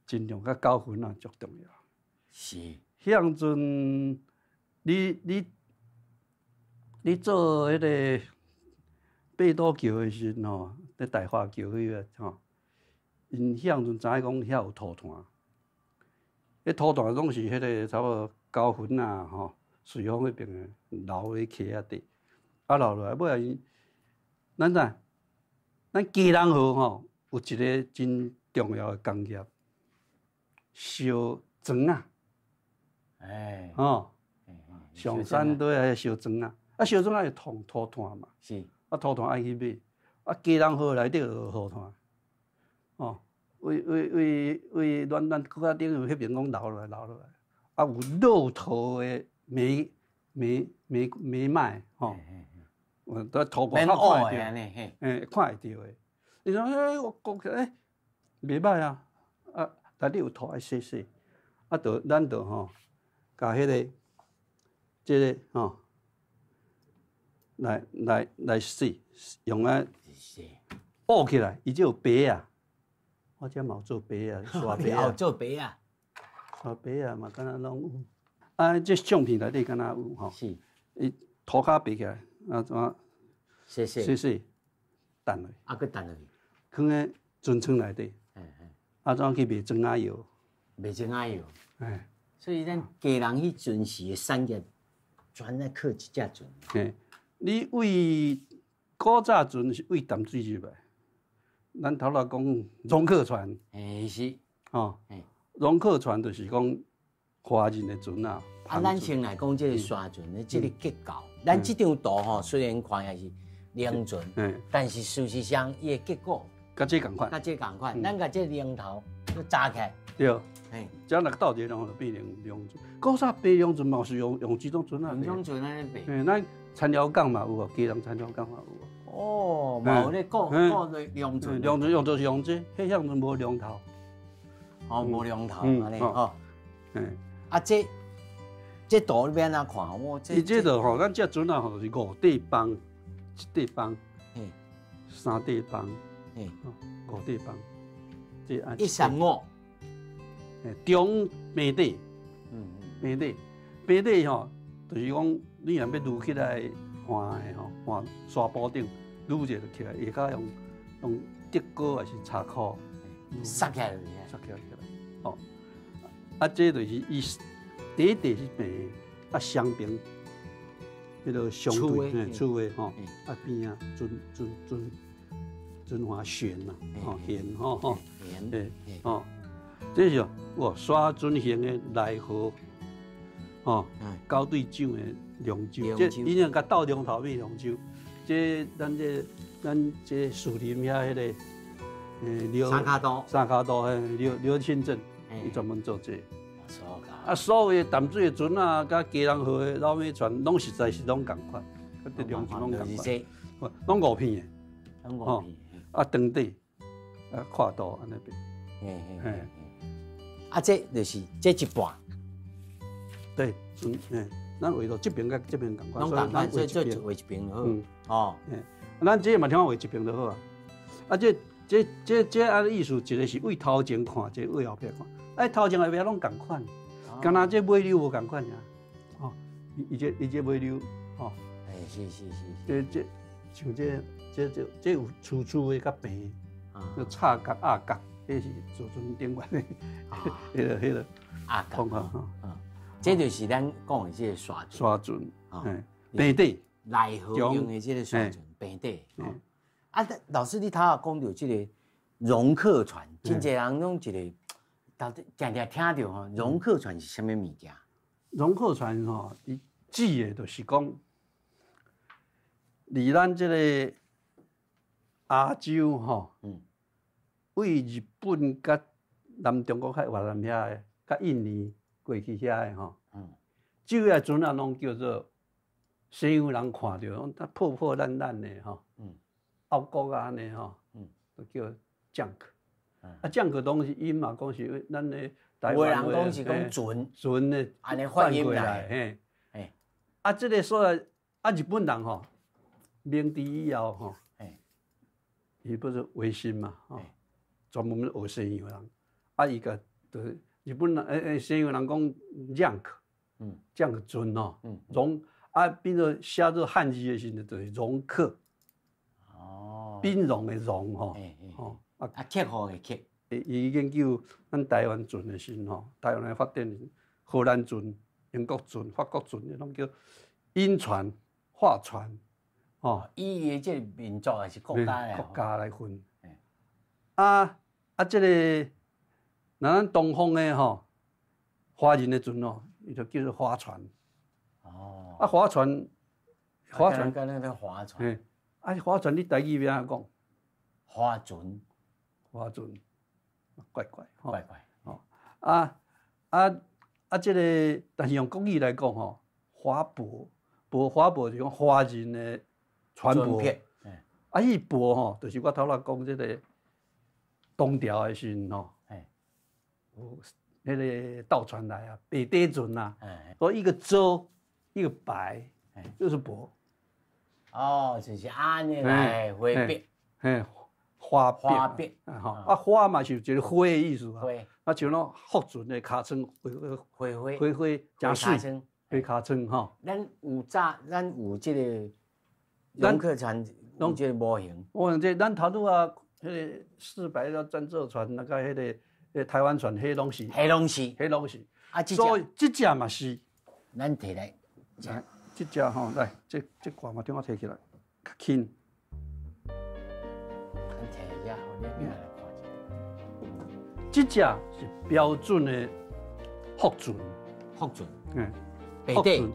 真重要，佮九份啊足重要。是。彼當陣，你做彼个八堵橋的時陣吼，佇大華橋彼个吼，𪜶彼當陣知影講遐有土炭，彼土炭攏是彼个差不多九份啊吼，瑞芳彼邊的流佇溪仔底，啊流落來，尾仔𪜶，咱知，咱基隆河吼有一个真重要的工業，燒磚仔。哎。吼。上山都愛燒磚仔，啊燒磚仔會土土炭嘛，啊土炭愛去買，啊基隆河內底就有土炭，哦，為為為為咱咱國家頂彼邊講流落來流落來，啊有駱駝的煤煤煤煤脈吼，佇土庫較看會著，欸看會著的。伊講欸我講起來欸袂䆀啊，啊內底有土愛洗洗，啊就咱就吼，共彼个。這个吼，來來來洗，用啊挖起來，伊這有白仔，我這嘛有做白仔，刷白仔。做白仔，刷白仔嘛，敢若攏有。啊，這相片內底敢若有吼。是。伊塗跤爬起來，啊怎啊？洗洗。洗洗，擲落。啊，閣擲落去。囥佇船艙內底。啊，怎去賣磚仔藥？賣磚仔藥。哎。所以咱基隆彼陣時的產業。全咧靠這隻船。嘿，你為古早船是為淡水入來，咱頭仔講戎克船。嘿是。吼，戎克船就是講華人的船仔。啊，咱先來講這个沙船的這个結構。咱這張圖吼，雖然看起來是龍船，但是事實上伊的結構，佮這仝款。佮這仝款，咱共這龍頭閣紮起來。對。這若鬥一个就變成龍船。古早白龍船嘛是用用這種船仔。用這種船按呢爬。嘿，咱田寮港嘛有啊，基隆田寮港嘛有啊。哦，嘛有咧顧顧龍船。龍船用就是用這，彼向陣無龍頭。哦，無龍頭按呢吼。啊，這這圖你欲按怎看？我這。伊這就吼，咱這船仔吼是五塊枋，一塊枋，三塊枋，五塊枋。這一三五。中平底，平底，平底吼，就是講你若欲攄起來換的吼，換沙埔頂攄者就起來，下跤用用竹篙還是柴箍，塞起來，塞起來起來，吼，啊，這就是伊第一塊是平，啊，雙平，彼个相對，嘿，厝的吼，啊邊仔船船船船帆舷啦，吼舷吼吼，嘿，吼。這是哇，沙船型的內河，吼，高隊長的龍舟，這以前共鬥龍頭變龍舟，這咱這咱這樹林遐彼个，三跤渡，三跤渡嘿，劉劉清鎮，伊專門做這个。啊，所有的淡水的船仔，佮基隆河的老尾船，攏實在是攏仝款，佮這龍舟攏仝款，攏五片的，攏五片。啊長短啊闊度按呢變。嘿嘿嘿。啊，這就是這一半。對，嗯，嘿，咱畫到這邊佮這邊仝款，攏仝款，所以做畫一邊就好。哦，咱這嘛聽講畫一邊就好啊。啊，這這這這按呢意思，一個是對頭前看，一個對後壁看。哎，頭前後壁攏仝款，敢若這尾溜無仝款爾。哦，伊這伊這尾溜，吼。哎，是是是。這這像這這這這有粗粗的佮平，叫插角鴨角，彼是祖船頂懸的，彼个彼个鴨角。吼。這就是咱講的這個沙沙船，嗯，平底內河用的這個沙船，平底。啊，老師，你頭仔講著這個戎客船，真濟人攏一個，到底定定聽著吼，戎客船是啥物物件？戎客船吼，伊指的就是講，佇咱這個亞洲吼，對日本佮南中國海、越南遐的，佮印尼過去遐的吼，這個船仔攏叫做西洋人看著，攏破破爛爛的吼，澳國啊按呢吼，都叫 junk。啊，junk 當時𪜶嘛講是咱的台灣話，有人講是講船船的，按呢發音來，嘿，啊，這個所在啊，日本人吼，明治以後吼，伊不是維新嘛，吼，專門學西洋人，啊，伊共就是日本人，西洋人講 junk，junk 船吼，戎啊變做寫做漢字的時陣，就是戎客，哦，兵戎的戎吼，吼，啊，客戶的客，伊研究咱台灣船的時陣吼，台灣的發展，荷蘭船、英國船、法國船，攏叫英船、法船，吼。以伊的這個民族還是國家來？國家來分。啊啊，這個若咱東方的吼，華人的船哦，伊就叫做華船。哦。啊，華船，華船，佮那個划船。啊，划船你台語欲按怎講？划船。划船，怪怪，怪怪。哦，啊啊啊！這個，但是用國語來講吼，華舶，舶華舶就是講華人的船舶。啊，彼舶吼，就是我頭仔講這個唐朝的時陣吼，有彼個盜船來啊，白底船啊，所以一個舟，一個白，就是舶。哦，就是按呢來花筆，嘿，花花筆，吼，啊花嘛是一個花的意思啊，啊像那福船的尻川，花花花花誠媠，花尻川吼。咱有早，咱有這個戎客船，有這個模型。模型這咱頭拄仔，彼個400號戰鬥船，那個彼個台灣船，彼攏是，彼攏是，彼攏是。啊，所以這隻嘛是，咱提來，這隻吼來，這這掛嘛，等我提起來，較輕。咱提來遮，予你來看一下。這隻是標準的福船。福船。嗯。白底。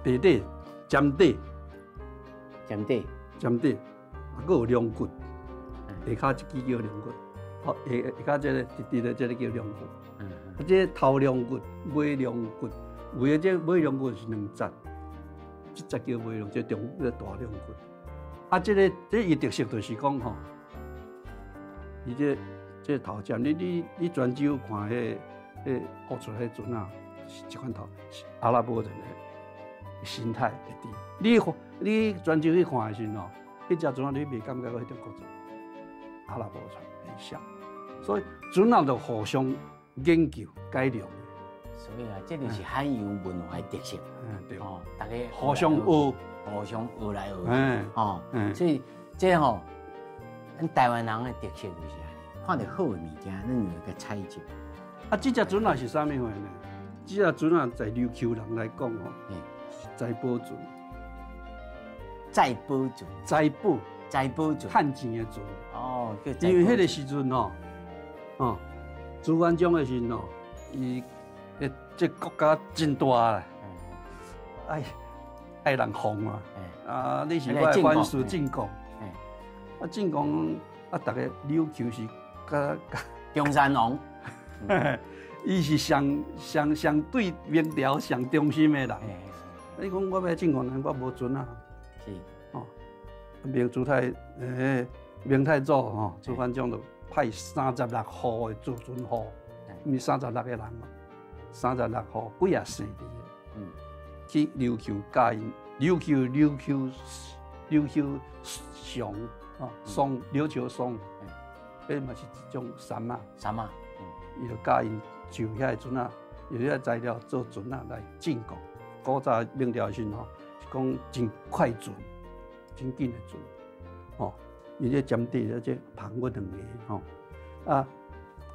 白底，尖底。尖底。尖底，啊，閣有龍骨。下跤這支叫龍骨，好，下下跤這個直直的這個叫龍骨。啊，這頭龍骨、尾龍骨，有的這尾龍骨是兩節。這節叫尾龍，這中這大龍骨。啊，這個這伊特色就是講吼，伊這這頭尖，你你你泉州看彼彼福船彼船仔，是這款頭，是阿拉伯人的形態會佇。你你泉州去看的時陣吼，彼隻船仔你袂感覺彼中國船，阿拉伯船很像。所以船仔就互相研究改良。所以啊，這就是海洋文化的特色。嗯，對。哦，大家互相學，互相學來學去。哦，所以這吼，咱台灣人的特色就是按呢，看著好的物件，咱就會共採集。啊，這隻船仔是啥物貨呢？這隻船仔在琉球人來講吼，是財寶船。財寶船。財寶。財寶船。趁錢的船。哦，因為彼個時陣吼，哦，朱元璋的時陣吼，伊。這國家真大啦，愛愛人防嘛，啊，你是我的藩屬進貢，啊進貢啊，逐个琉球是佮中山王，伊是上上上對明朝上忠心的人。你講我欲進貢，我無船啊，是，哦，明主太，明太祖吼，朱元璋就派36號的造船戶，毋是36個人哦，三十六戶幾仔姓佇個，去琉球教𪜶，琉球琉球琉球松哦，松琉球松，彼嘛是一種杉仔，杉仔，伊就教𪜶就遐個船仔，用遐材料做船仔來進貢。古早明朝時吼，是講真快船，真緊的船，吼，伊這尖底啊，這帆骨兩個吼，啊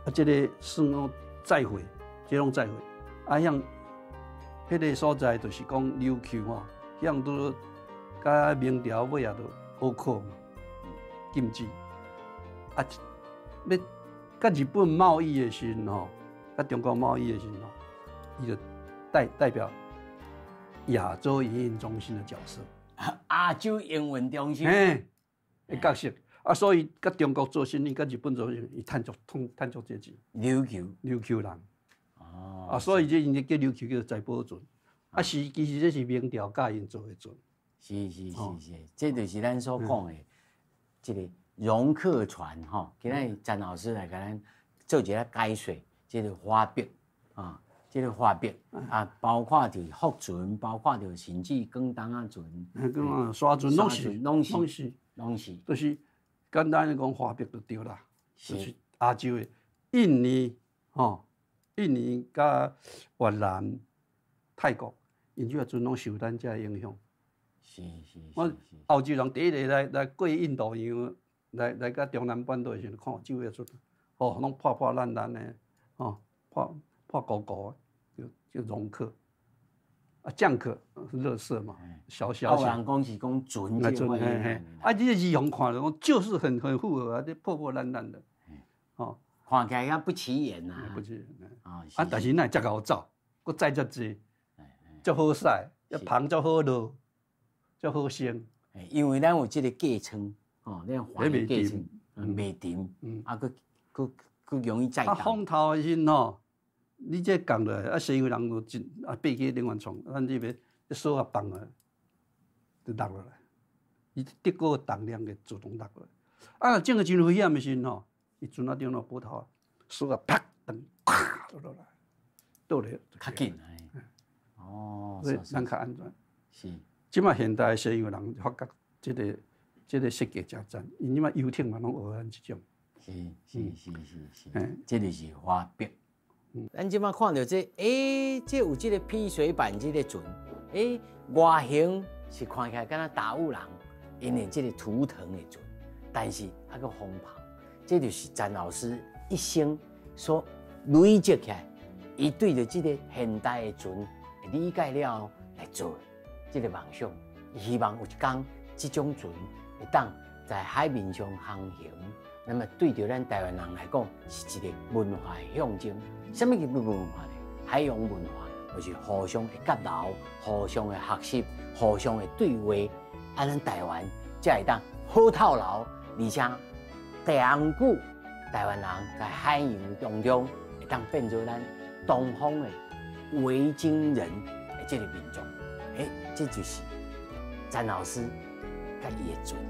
啊，這个算講載貨，這攏載貨，啊，像彼个所在就是講琉球吼，向都佮明朝尾仔就倭寇嘛，禁止，啊，欲佮日本貿易的時陣吼，佮中國貿易的時陣吼，伊就代表亞洲營運中心的角色，亞洲營運中心，嘿，的角色啊，所以佮中國做生意，佮日本做生意，伊趁足通趁足濟錢。琉球，琉球人，哦，啊，所以這𪜶叫琉球叫做財寶船，啊，是其實這是明朝教𪜶做的船。是是是是，這就是咱所講的這个戎克船吼。今仔日詹老師來共咱做一个解說，這个花筆啊。這个花筆啊，包括著福船，包括著甚至廣東仔船、沙船，攏是攏是攏是，就是簡單的講華筆就對啦。就是亞洲的印尼吼，印尼佮越南、泰國，𪜶這個船攏受咱這影響。是是。我歐洲人第一个來過印度洋，來到中南半島的時陣，看這個船，哦，攏破破爛爛的，哦，破破鼓鼓的，就戎克。啊，醬殼是垃圾嘛，小小小。人講是講船，船嘿嘿。啊，這個字用看著講就是很符合啊，這破破爛爛的，哦，看起來較不起眼呐。不起眼。啊，但是哪會遮𠢕走，閣載遮濟，足好駛，一帆足好落，足好升。因為咱有這个架艙，哦，咱橫的架艙，袂沉，啊，閣閣閣容易載。啊，風頭的時陣吼。你這降落來，啊，西洋人就真啊，爬起另外創，咱這邊索仔放落，就落落來。伊德國重量嘅自動落落來。啊，種個真危險的時陣吼，伊船仔頂落波頭，索仔啪，斷，咔就落來，倒咧較緊。哦，所以咱較安全。是。這擺現代西洋人發覺這个設計誠讚，𪜶這擺遊艇嘛攏學咱這種。是是是是是，這就是花筆。咱這擺看著這，欸，這有這个批水板這个船，欸，外形是看起來敢若達悟人，因為這个圖騰的船，但是還閣風帆，這就是詹老師一生所累積起來，伊對著這个現代的船理解了後來做這个夢想，希望有一天這種船會當在海面上航行。那麼對著咱台灣人來講，是一個文化的象徵。啥物叫文化呢？海洋文化就是互相的交流、互相的學習、互相的對話。啊，咱台灣才會當好透流，而且長久台灣人在海洋當中會當變做咱東方的維京人的這个民族。欸，這就是詹老師佮伊的船。